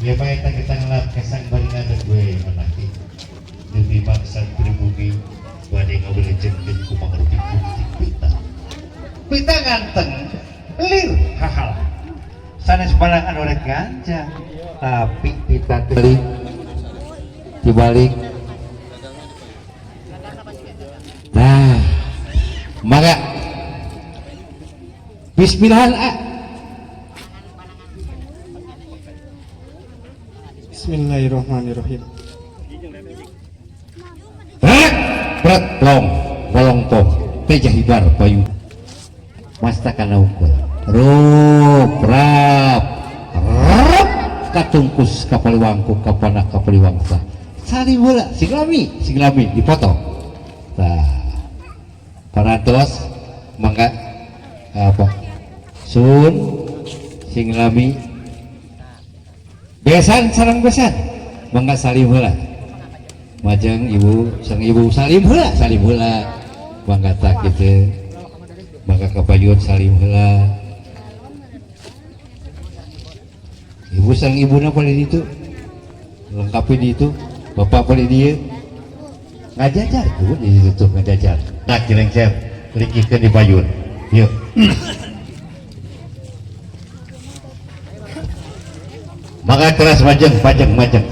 Ya bae eta kita ngelap kesang bari ngadeg we manaki. Demi bangsa pribumi bade ngawilujengkeun ku mangrupi bukti pita. Pita ganteng, lir hahal. Sanes barang anu rek ganjang, tapi pita teh dibalik. Nah, maka bismillahan ah. Bismillahirrahmanirrahim. Berat, berat, long, bolong pong, teja hibar payu. Masta kana unggul. Rup, rap, rap, katungkus kapaliwangku kapanah kapaliwangsa. Salim heula, sing lami dipoto. Tah. Parantos mangga apa? Sun sing lami. Besan sareng besan. Mangga salim heula. Majeng ibu sang ibu salim heula, salim heula. Mangga tak kitu. Mangga kapayun salim heula. Ibu sang ibuna pada ditu. Lengkapi di itu. Bapak pada dieu. Ngajajar tuh di situ tuh ngajajar. Nah, cilengser ringkihkeun di payun. Yuk. Maka keras majeng, majeng, majeng.